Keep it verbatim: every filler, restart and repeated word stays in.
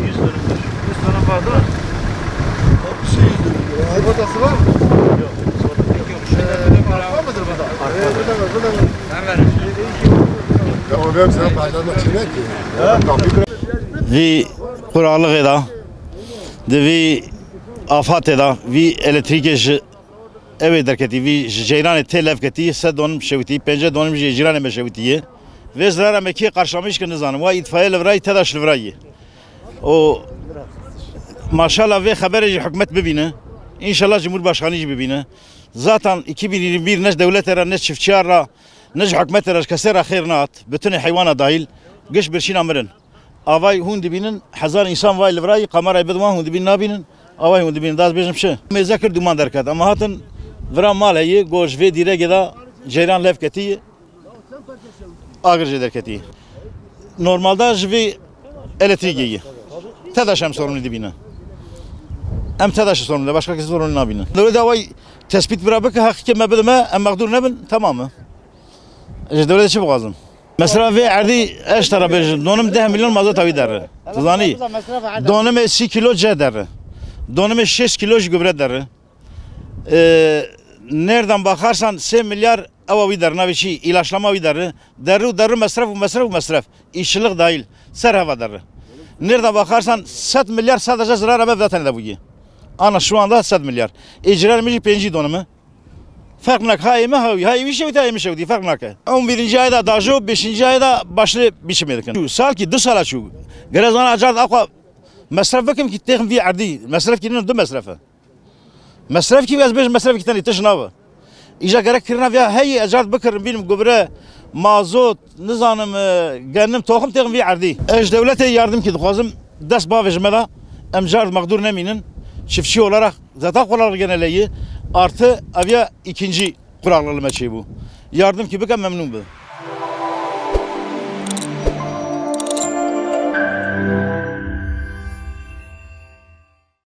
Yüz dönümdür. Yüz dönüm vardı mı? Sigortası var mı? Yok. Sigortası yok. Yok. Şöyle bir var mıdır burada? Ee, burada var, burada var. Ben veririm. Ya o benim sana paylaşmak için ne ki? Vî quralixê de, di vî afatê de, vî elektrîkê ji ew ê derketî, vî ji ceyranê tê lev ketî, sed donim şewitî, pêncî donim jî cîranê me şewitî ye. Vê zirara me kê qarşilamîş kir nizanim. Wa îtfaiye li virayî, TEDAŞ li virayî. Û maşallah vê xeberê jî hikûmet bibîne. Înşallah Cumhurbaşkanî jî bibîne. Zaten iki bin yirmi bir ne ji dewletê re, ne ji çiftçiya re, ne ji hikûmetê re, ji kesê re xêr nehat. Bütünê heywana dahil, giş birçîna mirin. Avay hûn dibînin, hezar însan vay li virayî, kamerayê bidin wan hûn dibînin nabînin, avay hûn dibînin, da ez bêjim çi? Mêze kir dûman derket, em hatin vira mal heye, got ji vê dîregê de ceyran lev ketî, agir jê derketî. Normalde ji vê elektrîkê ye. TEDAŞ em sorumlu dibîne. Em TEDAŞ sorumlu, başka kesî sorumlu nabîne. Dewleta way tespît bira bike, heqîkê me bide me, em mexdûr nebin, tamam e. Ji dewletê çi bixwazin? Mesela vê erdî ez ji te re bêjim, donim deh milyon mazota wî derre. Tu zanî? Donimê sî kîlo ceh derre. Donimê şêst kîlo jî gübre derre. Ee, nereden bakarsan sê milyar ewa wî derre, navê çi? İlaçlama wî derre. Derre û derre, mesref û mesref û mesref. İşçilik dahil. Ser heva derre. Nereden bakarsan sed milyar sadece zirara me vê tenê de bûye. Ana şu anda sed milyar. Ê cîranê min jî pêncî donime. Ferq nake. Ha ê me ha wî, ha ê wî şewitî, ha ê min şewitî, ferq nake. On birinci ayda dajo, beşinci ayda başlê biçimê dikin. Salkî, du sala çû. Gere zana card aqwa mesref bikim ki têxim vî erdî. Mesref ki nîne, du mesref e. Mesref ki ez bêjim mesref ki tenê tiş nabe. Îja gerek kirina viya heyî ez card bikirim, bînim gubre, mazot, nizanim, e, genim, toxim têxim vî erdî. Ez ji dewletê yardim ki dixwazim, dest bavêjime de em card mexdûr nemînin. Çiftçi olarak Zeta qurallığı geneleyi artı aviya ikinci qurallığı me çêbû. Yardım ki bike memnun bi.